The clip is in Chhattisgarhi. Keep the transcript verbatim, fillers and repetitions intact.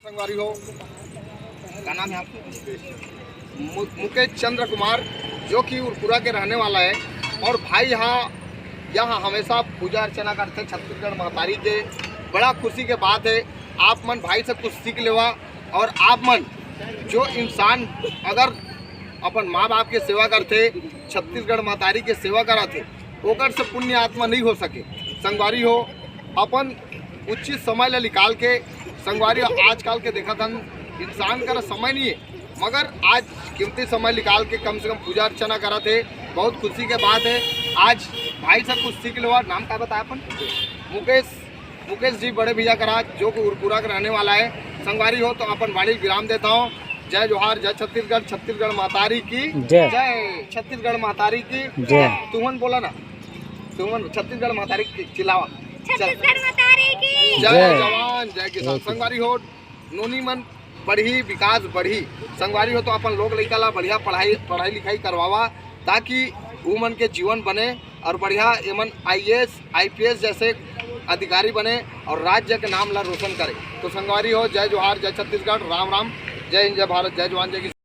संगवारी हो, का नाम है आपका? मु-, मुकेश चंद्र कुमार, जो कि उरपुरा के रहने वाला है। और भाई यहाँ, यहाँ हमेशा पूजा अर्चना करथे छत्तीसगढ़ महतारी के। बड़ा खुशी के बात है, आप मन भाई से कुछ सीख लेवा। और आप मन, जो इंसान अगर अपन माँ बाप के सेवा करथे, छत्तीसगढ़ महतारी के सेवा करथे, ओकर से पुण्य आत्मा नहीं हो सके। संगवारी हो, अपन उचित समय ला निकाल के, संगवारी हो, आजकल के देखत हन, इंसान करा समय नहीं है, मगर आज कीमती समय निकाल के कम से कम पूजा अर्चना करत हे, बहुत खुशी के बात है। आज भाई से कुछ सीख लेवा। नाम का बताया अपन? मुकेश, मुकेश जी बड़े भैया करा, जो कि उरपुरा के रहने वाला है। संगवारी हो, तो अपन वाणी विराम देता हूँ। जय जोहार, जय छत्तीसगढ़, छत्तीसगढ़ महतारी की जय। जय, छत्तीसगढ़ महतारी की जय। तुमन बोला ना, तुमन छत्तीसगढ़ महतारी की चिल्लावा। छत्तीसगढ़ महतारी की जय। जय। जवान जय किसान। जय किसान। संगवारी हो, नोनी मन बढ़ही, विकास बढ़ही। संगवारी हो, तो अपन लोग लइका ला बढ़िया पढ़ाई, पढ़ाई लिखाई करवावा, ताकि उमन के जीवन बने और बढ़िया एमन आईएएस, आईपीएस जैसे अधिकारी बने और राज्य के नाम ला रोशन करे। तो संगवारी हो, जय जोहार, जय छत्तीसगढ़, राम राम, जय हिंद, जय भारत, जय जवान, जय किसान।